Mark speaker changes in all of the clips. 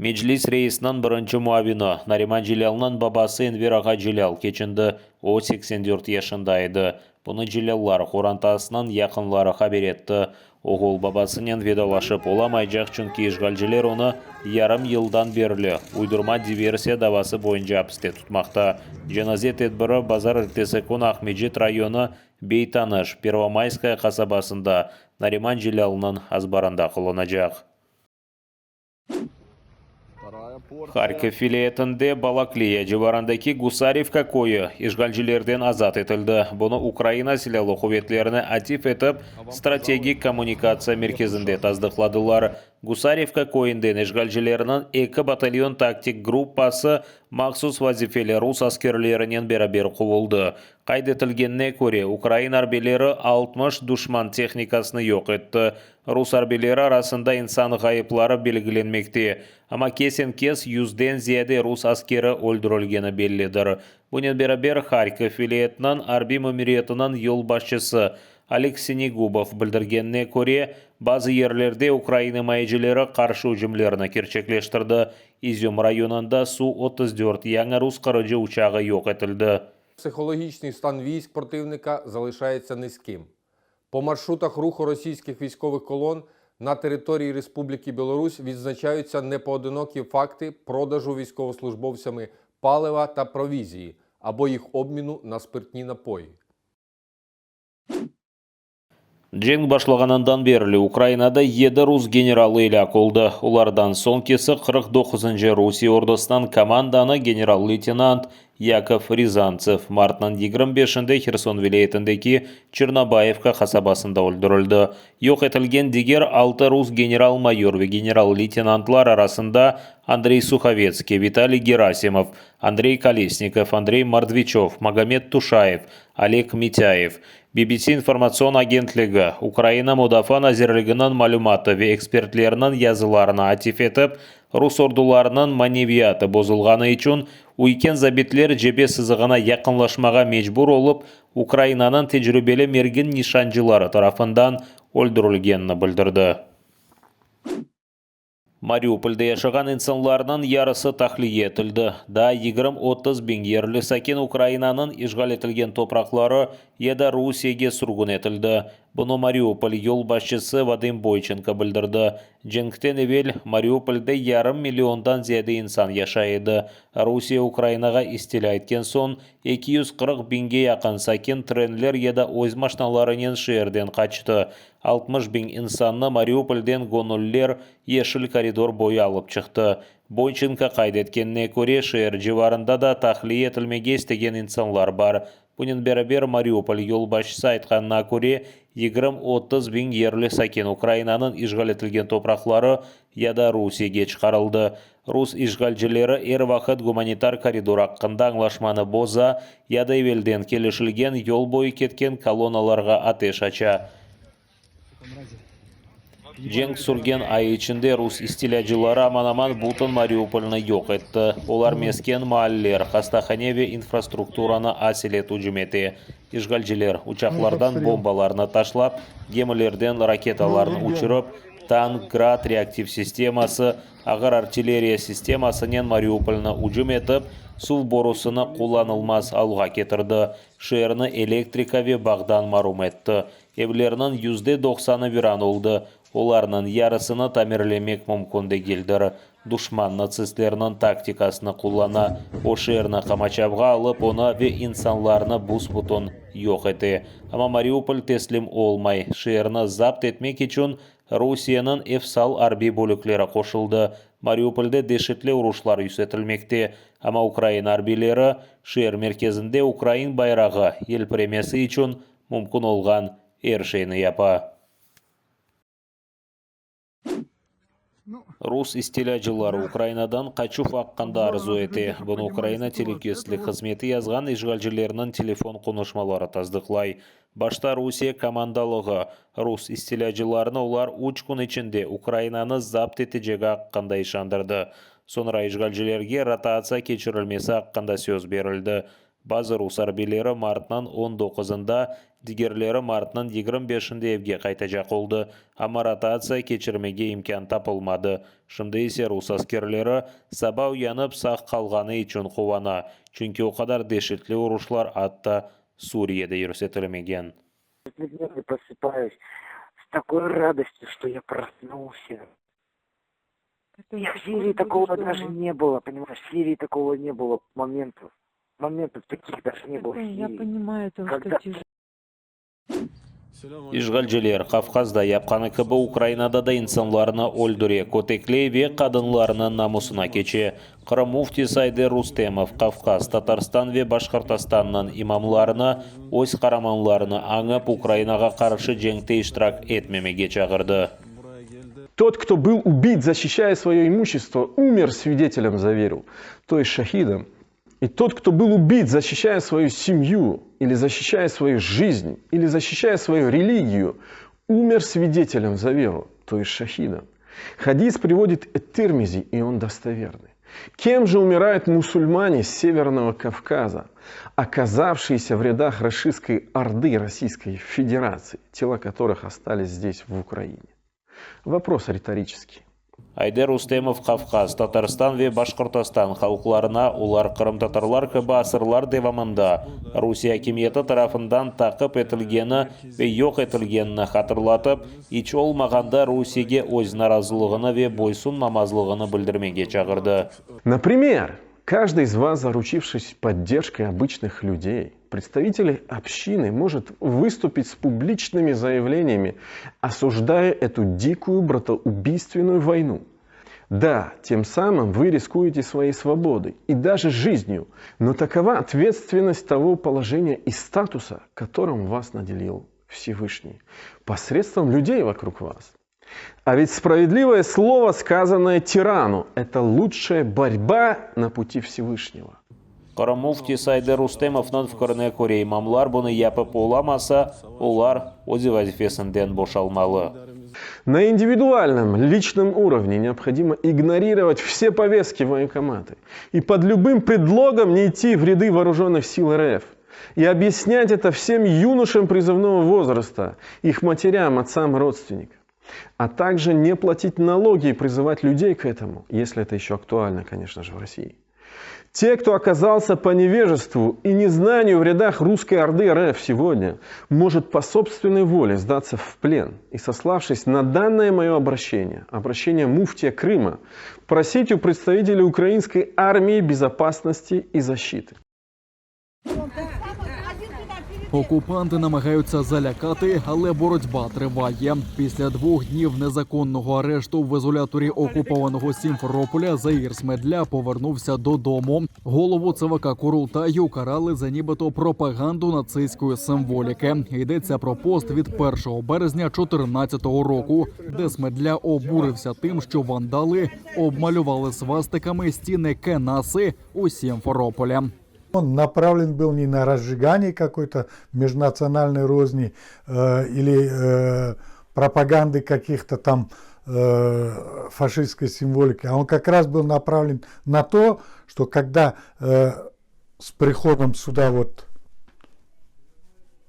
Speaker 1: Meclis reisiniñ birinci muavini, Nariman Celâlnıñ babası Enver ağa Celâl keçindi, o 84 yaşında edi. Bunı Celâllar qorantasınıñ yaqınları haber etti. Oğul babasınen vedalaşıp olamaycaq, çünki işğalciler onı yarım yıldan berli uydurma diversiya davası boyunca apiste tutmaqta. Cenaze tedbiri bazarertesi künü Aqmescit rayonı Beytanış, Pervomayskoye, qasabasında Nariman Celâlnıñ azbarında qılınacaq. Harkiv vilâyetinde Balakliya civarındaki Gusarivka köyü işğalcilerden azat etildi. Bunı Ukrayina Silâlı quvetlerine atif etip, Strategik kommunikatsiya merkezinde tasdıqladılar. Gusarivka köyünden işğalcilerniñ eki batalyon taktik gruppası mahsus vazifeli rus askerlerinen beraber quvuldı. Qayd etilgenine köre, ukrayin arbiyleri 60 duşman tehnikasını yoq etti. Rus arbiyleri arasında insan ğayıpları belgilenmekte, amma kesen-kes yüzden ziyade rus askeri öldürilgeni bellidir. Bunen beraber, Harkiv vilâyetiniñ arbiy memuriyetiniñ yolbaşçısı Oleg Sinegubov bildirgenine köre, bazı yerlerde ukrayin imayecileri qarşı ücümlerni kerçekleştirdi. İzüm rayonında Su-34 yañı rus qırıcı uçağı yoq etildi.
Speaker 2: Психологічний стан військ противника залишається низьким. По маршрутах руху російських військових колон на території Республіки Білорусь відзначаються непоодинокі факти продажу військовослужбовцями палива та провізії або їх обміну на спиртні напої.
Speaker 1: Cenk başlağanından berli Ukrayinada yedi rus generalı elâk oldı. Olardan soñkisi 49-ncı Rusiye ordusınıñ komandanı general-leytenant Yakov Râzantsev martnıñ 25-inde Herson vilâyetindeki Çornobayivka qasabasında öldürildi. Yoq etilgen diger altı rus general-mayor ve general-leytenantlar arasında Andrey Suhovetskiy, Vitaliy Gerasimov, Andrey Kolesnikov, Andrey Mordviçev, Magomed Tuşayev, Oleg Mitâyev. BBC informatsion agentligi, Ukraina Mudafaa nazirliginiñ malümatı ve ekspertlerniñ yazılarına atif etip, rus ordularınıñ maneviyatı bozulğanı içün üyken zabitler cebe sızığına yaqınlaşmağa mecbur olıp, Ukrainanıñ tecribeli mergin nişancıları tarafından öldürilgenini bildirdi. Mariupolde yaşağan insanlarnıñ yarısı tahliye etildi. Daa 20-30 biñ yerli sakin Ukrainanıñ işğal etilgen topraqları ya da Rusiyege sürgün etildi. Bunı Mariupol yolbaşçısı Vadım Boyçenko bildirdi. Cenkten evel Mariupolde yarım milliondan ziyade insan yaşay edi. Rusiye Ukrainağa istilâ etken soñ 240 biñge yaqın sakin trenler ya da öz maşnalarınen şeerden qaçtı. 60 biñ insannı Mariupolden göñülliler Yeşil koridor boyu alıp çıqtı. Boyçenko qayd etkenine köre, şeer civarında da tahliye etilmege istegen insanlar bar. Bunen beraber, Mariupol yolbaşçısı aytqanına köre, 20-30 biñ yerli sakin Ukrainanıñ işğal etilgen topraqları ya da Rusiyege çıqarıldı. Rus işğalcileri er vaqıt gumanitar koridor aqqında añlaşmanı boza ya da evelden kelişilgen yol boyu ketken kolonnalarğa ateş aça. Cenk sürgen ay içinde rus istilâcıları aman-aman bütün Mariupolnı yoq etti. Olar mesken maaller, hastahane ve infrastrukturanı aselet ücüm ete. İşğalciler uçaqlardan bombalarnı taşlap, gemilerden raketalarnı uçurıp, tank, Grad reaktiv sisteması, ağır artilleriya sistemasınen Mariupolnı ücüm etip, suv borusını qullanılmaz alğa ketirdi, şeerni elektrika ve bağdan marum etti. Evlerniñ 90%-ı viran oldı, olarnıñ yarısını tamirlemek mümkün degildir. Duşman natsistlerniñ taktikasını qullana, o şeerni qamaçavğa alıp, onı ve insanlarnı büs-bütün yoq ete. Amma Mariupol teslim olmay, şeerni zapt etmek içün Rusiyeniñ efsal arbiy bölükleri qoşuldı. Mariupolde deşetli uruşlar yürsetilmekte, amma Ukraina arbiyleri şeer merkezinde ukrain bayrağı yelpiremesi içün mümkün olğan er şeyni yapa. Rus istilâcıları Ukrainadan qaçuv aqqında arzu ete. Bunı Ukraina telükesizlik hızmeti yazğan işğalcilerniñ telefon qonuşmaları tasdıqlay. Başta Rusiye komandalığı, rus istilâcılarını olar üç kün içinde Ukrainanı zapt etecegi aqqında işandırdı. Soñra işğalcilerge rotatsiya keçirilmesi aqqında söz berildi. Bazı rus arbiyleri martnıñ on doquzında, digerleri martnıñ 25-inde evge qaytacaq oldı, amma rotatsiya keçirmege imkân tapılmadı. Şimdi ise rus askerleri saba uyanıp sağ qalğanı içün quvana, çünki o qadar deşetli uruşlar atta Suriyede yürsetilmegen.
Speaker 3: Ежедневно просыпаюсь с такой радостью, что я проснулся.
Speaker 4: Это
Speaker 3: Их в
Speaker 4: сколько
Speaker 3: Сирии
Speaker 4: будешь
Speaker 3: такого даже
Speaker 4: дома?
Speaker 3: не было, понимаешь, в Сирии такого не было моментов. Моментов таких даже не было в
Speaker 4: Это я
Speaker 3: Сирии.
Speaker 4: понимаю, то, что
Speaker 3: Когда
Speaker 4: тяжело.
Speaker 1: İşğalciler Qafqazda yapqanı kibi Ukrainada da insanlarnı öldüre, kötekley ve qadınlarnıñ namusına keçe. Qırım müftisi Ayder Rustemov Qafqaz, Tatarstan ve Başqırtstannıñ imamlarını öz qaramanlarını añıp, Ukrainağa qarşı cenkte iştirak etmemege çağırdı.
Speaker 5: Тот, кто был убит, защищая свое имущество, умер свидетелем за веру, то есть шахидом. И тот, кто был убит, защищая свою семью, или защищая свою жизнь, или защищая свою религию, умер свидетелем за веру, то есть шахидом. Хадис приводит Тирмизи, и он достоверный. Кем же умирают мусульмане с Северного Кавказа, оказавшиеся в рядах рашистской орды Российской Федерации, тела которых остались здесь, в Украине? Вопрос риторический.
Speaker 1: Ayder Rustemov Qafqaz, Tatarstan ve Başqırtstan halqlarına olar qırımtatarlar kibi asırlar devamında Rusiye akimiyeti tarafından taqip etilgeni ve yoq etilgenini hatırlatıp, iç olmağanda Rusiyege öz narazılığını ve boysunmamazlığını bildirmege çağırdı.
Speaker 5: Например, каждый из вас, заручившись поддержкой обычных людей, представителей общины, может выступить с публичными заявлениями, осуждая эту дикую братоубийственную войну. Да, тем самым вы рискуете своей свободой и даже жизнью, но такова ответственность того положения и статуса, которым вас наделил Всевышний, посредством людей вокруг вас. А ведь справедливое слово, сказанное тирану, это лучшая борьба на пути Всевышнего.
Speaker 1: Qırım müftisi Ayder Rustemovnıñ fikrine köre, imamlar bunı yapıp olamasa, olar öz vazifesinden boşalmalı.
Speaker 5: На индивидуальном, личном уровне необходимо игнорировать все повестки в военкоматы и под любым предлогом не идти в ряды вооруженных сил РФ. И объяснять это всем юношам призывного возраста, их матерям, отцам, родственникам. А также не платить налоги и призывать людей к этому, если это еще актуально, конечно же, в России. Те, кто оказался по невежеству и незнанию в рядах русской орды РФ сегодня, может по собственной воле сдаться в плен и, сославшись на данное мое обращение, обращение муфтия Крыма, просить у представителей украинской армии безопасности и защиты.
Speaker 6: Окупанти намагаються залякати, але боротьба триває. Після 2 днів незаконного арешту в ізоляторі окупованого Сімферополя Заїр Смедля повернувся додому. Голову ЦВК Курултаю карали за нібито пропаганду нацистської символіки. Йдеться про пост від 1 березня 2014 року, де Смедля обурився тим, що вандали обмалювали свастиками стіни Кенаси у Сімферополі.
Speaker 7: Он направлен был не на разжигание какой-то межнациональной розни или пропаганды каких-то там фашистской символики, а он как раз был направлен на то, что когда с приходом сюда вот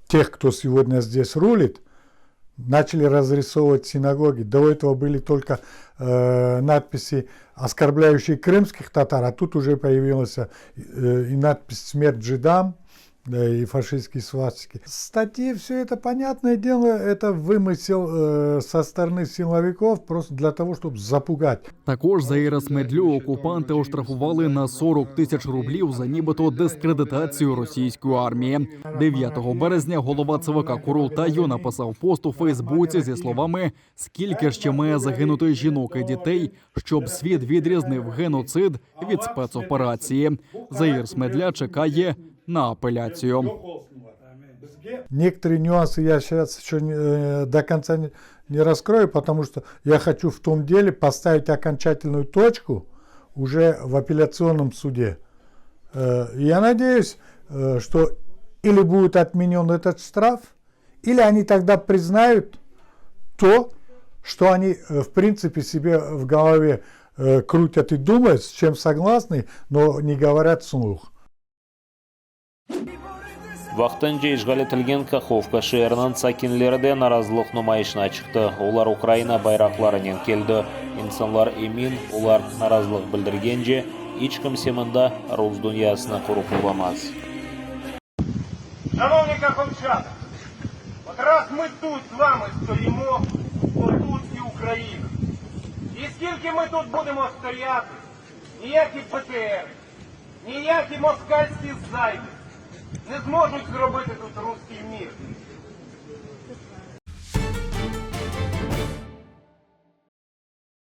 Speaker 7: тех, кто сегодня здесь рулит, начали разрисовывать синагоги. До этого были только надписи, оскорбляющие крымских татар, а тут уже появилась и надпись «Смерть жидам», и фашистские свастики. Статьи, все это понятное дело, это вымысел со стороны силовиков просто для того, чтобы запугать.
Speaker 6: Також Заїра Смедлю окупанти оштрафували на 40 тисяч рублів за нібито дискредитацію російської армії. 9 березня голова ЦВК Курултаю написав пост у Фейсбуці зі словами: «Скільки ще має загинути жінок і дітей, щоб світ відрізнив геноцид від спецоперації?» Заїр Смедля чекає на апеляцію.
Speaker 7: Некоторые нюансы я сейчас еще не, до конца не раскрою, потому что я хочу в том деле поставить окончательную точку уже в апелляционном суде. Я надеюсь, что или будет отменен этот штраф, или они тогда признают то, что они в принципе себе в голове крутят и думают, с чем согласны, но не говорят вслух.
Speaker 1: Vaqtınca işğal etilgen Kahovka şeeriniñ sakinleri de narazılıq numayışına çıqtı. Olar Ukraina bayraqlarınen keldi. İnsanlar emin, olar narazılıq bildirgence, iç kimse mında rus dünyasını qurıp olamaz.
Speaker 8: Шановні каховчани, от раз ми тут з вами стоїмо, то тут і Україна. І скільки ми тут будемо стояти, ніякі БТР, ніякі москальські зайди не зможуть зробити тут руський мір.